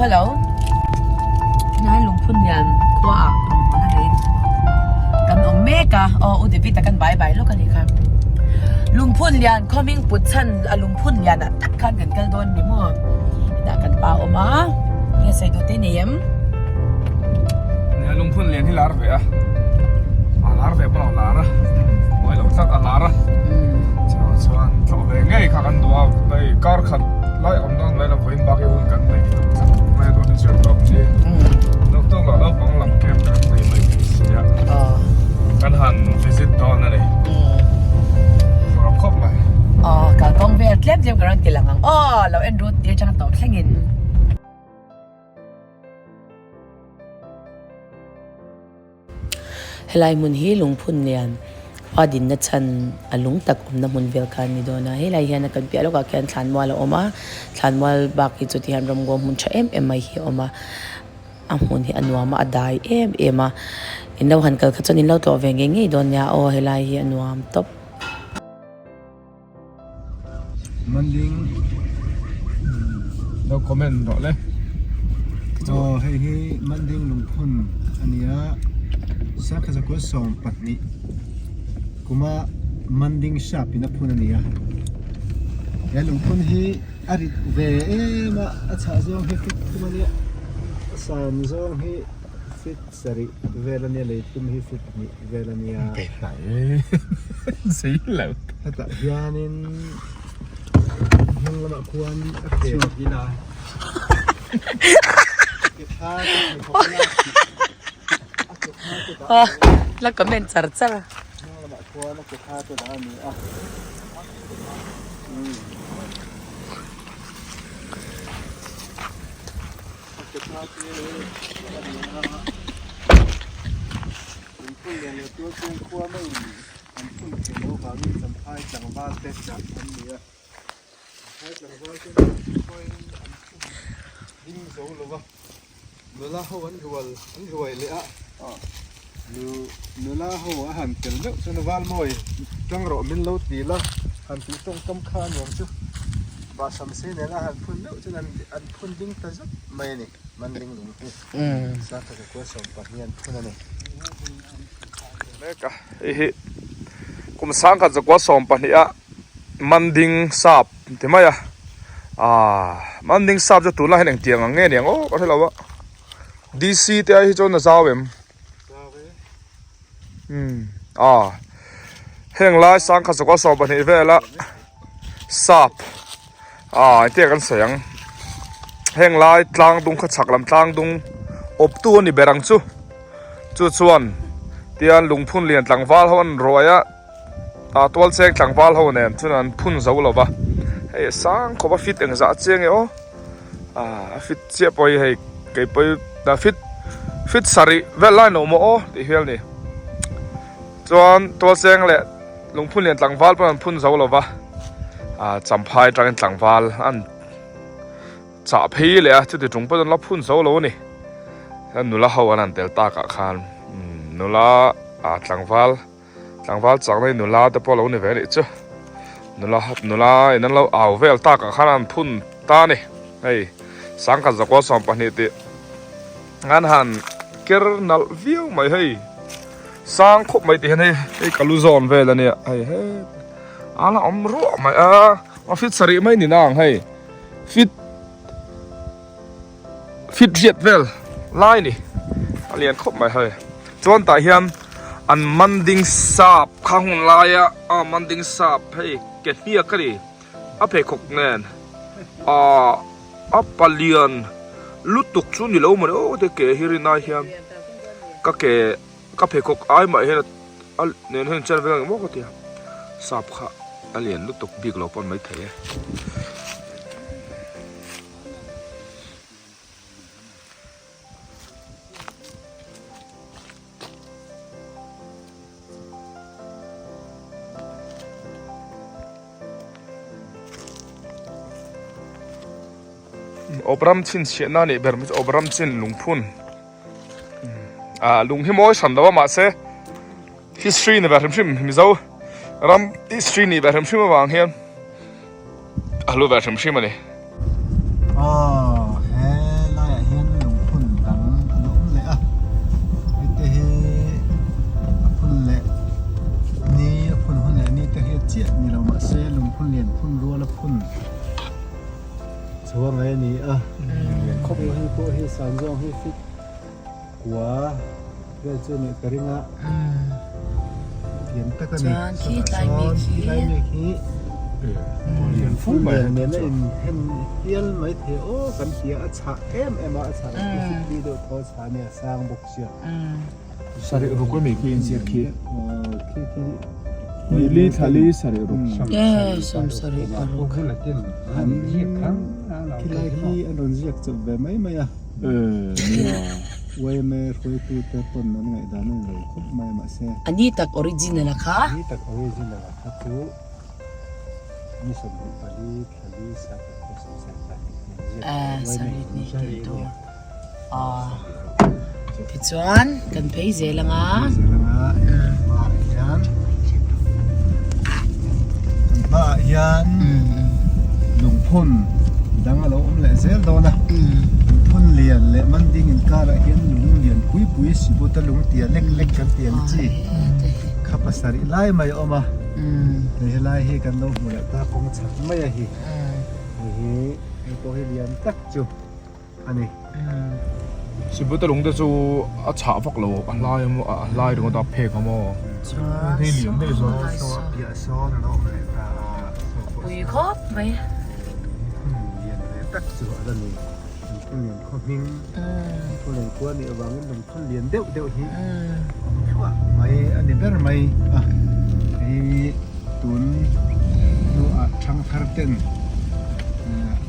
Hello Tunah hian lungphun lian khua ah rawngbawlna neiin kan awm mek a aw U David a kan bye bye lawk a nih kha lungphun lian khaw hming put chhan a lungphun lian ah tak khan kan kal dawn ni maw hetah kan pa awm a enge sawi duh te nei em? Nia lungphun lian hi lar ve a a lar ve pawh a lar a mawi lo tlat a lar a chuan chuan tlawh ve ngei kha kan duh a hei kar khat lai awm dawn mai lo vawiin bak hi hun kan nei tlat mai a tun hi zir tawp ni naupang lah naupang lam camp kan nei mai thei si a kan han visit dawn a ni ram khawp mai. Aw kalkawng vel tlem tlem ka rawn ti lang ang aw lo en rut tir chang tawp thlengin. Helai hmun hi lungphun lian khua dinna chhan a lung tak awmna hmun vel kha an ni dawn a helai hian a kan piah lawkah khian thlanmual a awm a thlanmual bak hi chuti hian ramngaw hmun tha em em mai hi a awm a a hmun hi a nuam a a dai em em a in lo han kal kha chuan in lo tlawh ve ngei ngei dawn nia aw helai hi a nuam tawp. Manding lo comment rawh le. Aw hei hi Manding lungphun a ni a, Sakha zakua 12 kuma Manding sap in a phun a ni a. He lungphun hi a rit ve em a, a chhah zawng hi fit thum a nia, a san zawng hi fit sarih vel a nia, lei tum hi fit hnih vel a nia. Sei lo. Hetah hianin hnung lamah khuan a ke ke thla te pheikhawk a lak tih a ke thla te dah a ni a. La comment char char a. Hnung lamah khuan a ke thla te dah a ni a. A ke thla te dah a ni a. Lungphun lian leh tualcheng khua maiin an phun thei lo vangin Champhai tlangval te chah an ni a. Champhai tlangval te pawhin an phun ding zo lo va, nula ho an rual an ruai leh a, nu nula ho a han tel meuh chuan Valmawi tang rawh min lo ti la han tih tawngkam kha a nuam chu Bahsam sei nena han phun meuh chuan an phun ding ta zet mai a ni. Manding lung hi Sakha zakua 12 an phun a ni. Mek a, hei hi kum sangkhat zakua 12 a Manding sap ti mai a, aaa Manding sap chu tunlai hian engtiang ang nge niang aw ka hre lo a, DC te ai hi chuan a zau em? Umm aaa heng lai sangkhat zakua 12 vela sap Aaa engtia kan sawi ang heng lai tlang dung kha chhak lam tlang dung awp tu a ni ber ang chu chu chuan tian lungphun lian tlangval ho an ruai a ah tual cheng tlangval ho nen chuan an phun zo lo va hei a sang khawp a fit engzah chiang e aw ah a fit chiah pawh hi hei keipawh hi fit fit sarih vel lai no maw aw tih hial a ni chuan tual cheng leh. Lungphun lian tlangval pawh an phun zo lo va, ah champhai atangin tlangval an chah phei leh a, chuti tung pawh an la phun zo lo a ni. Nula ho an han tel takah khan nula ah tlangval tlangval chakna hi nula te pawh a lo ni ve a nih chu. Nula nula in an lo au vel takah khan an phun ta a ni. Hei sangkhat zakua 12 tih an han ker nalh viau mai hei. Sang khawp mai tih hian hei hei ka lu zawn vel a nia hei he a la awm ruah mai a a fit sarih mai ni nang hei fit fit riat vel lai ni a lian khawp mai hei chuan tah hian an manding sap kha hun laia a manding sap hei ke hniak a ni a pheikhawk nen ah a palian lutuk chu ni lo mawni aw te ke hi rin ai hian ka ke ka pheikhawk ai mah hian a nen hian chen vel ang maw ka ti a sap kha a lian lutuk bik lo pawn maithei e. Awpram chhinchhiahna a nih ber mai chu awpram chin lungphun ah lung hi mawi hran lo a mahse history ni ve hrim hrim mizo ram history ni ve hrim hrim avang hian a hlu ve hrim hrim a ni. Aw he laiah. mai a ni a. Hei hi pawh hi san zawng hi fit kua vel chu nih ka ring a. Lian tak a ni. Chuan khi tlai mi khi. Tlai mi khi Lian fu mai. Lian nen a inhem hial mai thei aw kan ti a, a chhah em em a, a chhah khi fit li deuh thaw a chhah a nia, a sang bawk sia. Sarih ruk a mi khi inziak khi. Khi khi. Ni li thla li sarih ruk. Ee sawm sarih paruk. Khi lai khi an rawn ziak chawp ve mai mai a. Ee nia. YMA hruaitu te pawn an ngaihdan a ni lo khawp mai a mahse. A ni tak original a kha. A ni tak original a kha chu ni 24 thla li sakhat pawh 72 tih an ziak Ee YMA sarih ni tih tur. Aw. Tichuan kan phei zel ang a. Zel ang a, hmaah hian kan hmaah hian lungphun dang a lo awm leh zel dawn a. Lungphun lian leh manding inkarah hian lung lian pui pui sibuta lung tia lek lek kan ti ang chi kha pasarih lai mai a awm a. Hei helai hi kan lo hmu leh ta kawng chak mai a hi. Hei hi hei pawh hi lian tak chu. a ni. Sibuta lung te chu a chhah vak lo a hlai a maw a hlai ringawt a phek a maw hei lian daih zawk saw a piah sawn a lo awm leh ta a saw pawh pui khawp mai lungphun lian ve tak chu a la ni lungphun lian khaw hming lungphun lian khua nih avangin lungphun lian deuh deuh hi awm thluah mai a ni ber mai a hei tun hnuah thangthar ten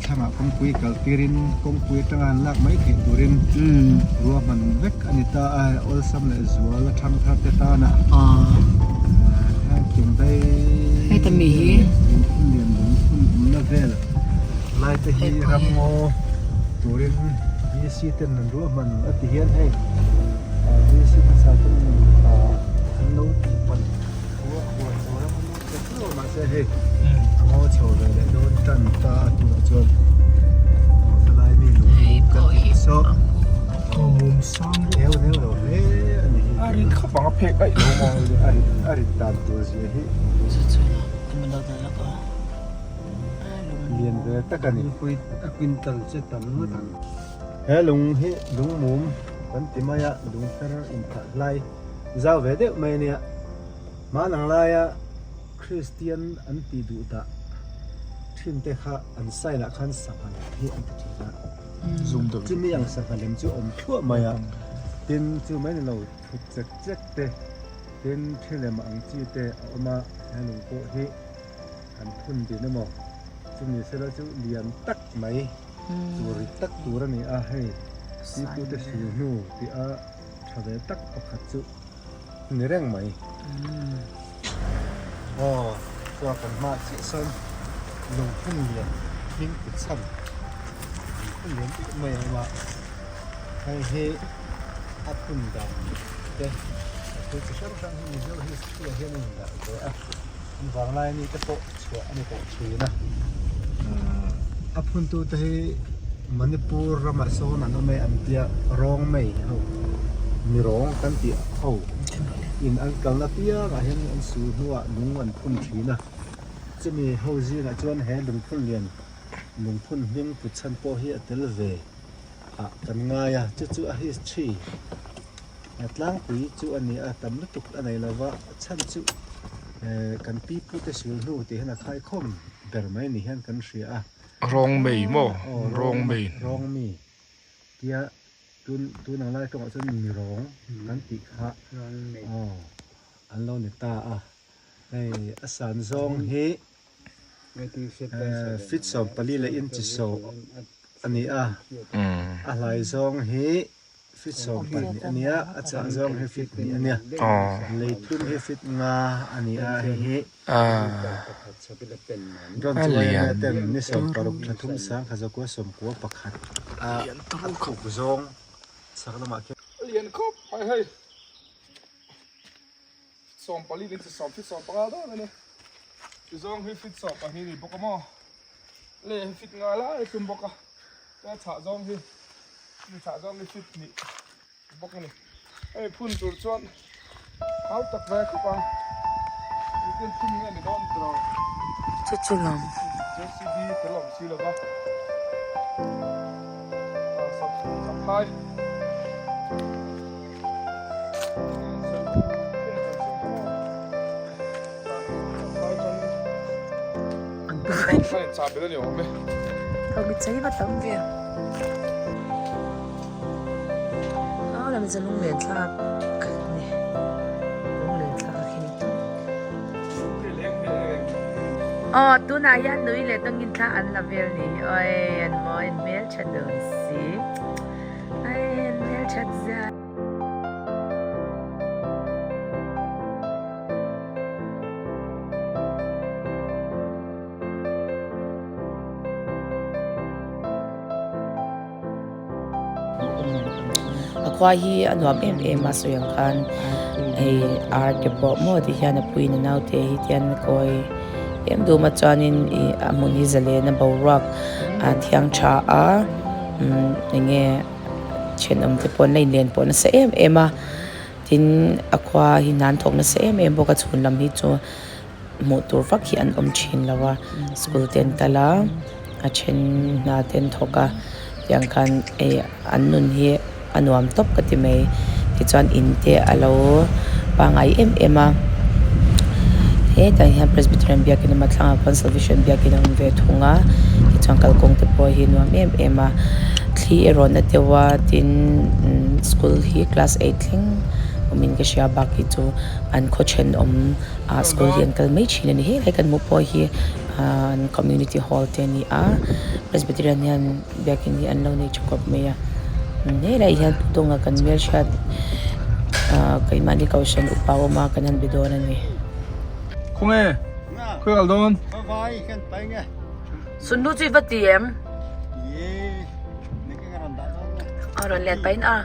Thlamah kawngpui kal tirin kawngpui atanga an lak mai theih turin ruahman vek a ni ta a, awlsam leh zual a thangthar te tana heng dai lungphun lian lungphun awmna vel lai te hi ramngaw turin VC ten an ruahman a ti hian hei VC hmasa ten an lo tihpalh thu a huan tur a Mahse hei a ngaw chho ve leh dawn tan ta a tunah chuan helai mi lung kan tih saw mum sang neu neu lo hle a ni hi a rit khawp ang a phek aih lo maw a rit a rit dan tur zia hi lian ve tak a ni a quintal che tam ngawt ang he lung hi lung mum kan ti mai a lung fer inphah hlai zau ve deuh mai a nia. Hmanang laia Kristian an tih duh dah thin te kha an sign ah khan sangha lem hi an ti thin a, chumi ang sangha lem chu awm thluah mai a, tin chu mai ni lo thut chek chek te, tin thi lem ang chi te a awm a, he lung pawh hi an phun din emaw chumi sela chu lian tak mai tur rit tak tur a ni a, hei sipute sul hnu tih a tha ve tak pakhat chu. Ni reng mai. Aw, chuan kan hmaah chiah sawn lungphun lian hming kut chhan lungphun lian deuh mai a awm a. Hei hi a phun dan te a thil chi hrang hrang hi Mizo history ah hian a indah ve a. An vanglai ni te pawh chhuah a ni tawh thin a. A phuntu te hi Manipur ramah sawn an awm e an tia rawng mai ho mi rawng kan tih ho in an kalna piangah hian an su hnuah lung an phun thin a chumi ho zingah chuan he lungphun lian lungphun hming put chhan pawh hi a tel ve ah kan ngai a chu chu a history a tlangpui chu a ni a tam lutuk a nei lova a chhan chu kan pi pute sul hnu tih hian a khaikhawm ber mai ni hian kan hria a. Rawng mei maw? Rawng mei. Rawng mi tia tun tun ang lai tawngah chuan mi rawng kan tih kha aw an lo ni ta a. Hei a san zawng hi feet 14 leh inch sawh a ni a. A hlai zawng hi Feet 12 a nia, a chah zawng hi feet 2 a nia, lei tlum hi feet 5 a ni a, hei hi drone chu yma ten ni 60 thla thum sang kha zakua 91 a a khuk zawng chhak lamah khian. A lian khawp mai hei, 14 in chi sawm feet 15 dawn a ni, ti zawng hi feet 12 a ni bawk a maw, lei hi feet 5 lai a tlum bawk a, chuan chah zawng hi. Mi thlah zawng hi fit nih bawk a ni. Hei phun tur chuan hau tak ve khawp ang. Engtin phun nge ni dawn tiraw? Chu chu lam. JCB tel awm si lova. Champhai. Chei va tam ve. Au lam chu lunglen thlak ani. Lunglen thlak hi ni tawp. Aw tunah hian nui leh tawngin thla an la vel ni hi awi an mawi an hmeltha dawn si. Ai an hmelthat zia. A khua hi a nuam em em a sawi ang khan hei ar te pawh maw ti hian a puiin a naute hi tian kawi em dum a chuanin ih a hmun hi zalen a boruak a thiang tha a umm eng nge thenawm te pawh an la inlen pawh nasa em em a tin a khua hi hna an thawk nasa em em bawk a chhun lam hi chu. Hmuh tur vak hi an awm thin lo a school te an kal a a then hna te an thawk a tiang khan hei an nun hi a nuam tawp ka ti mai tichuan in te a lo pangngai em em a hetah hian presbyterian biakin a awm a thlangah khuan salvation biakin a awm ve thung a tichuan kalkawng te pawh hi a nuam em em a thli erawh na deuh a tin school hi class eight thleng awmin ka hria bak hi chu an khaw thenawm. ah school hi an kal mai thin a ni helai kan hmuh pawh hi ah an community hall te a ni a presbyterian hian biakin hi an lo nei tha khawp mai a helaiah hian pu Dawnga kan hmelhriat ah keimahni kohhran upa awm a kan han be dawn a ni. Khawnge? Khawi kal dawn? Sunnu chu i va ti em? A rawn let pahin a.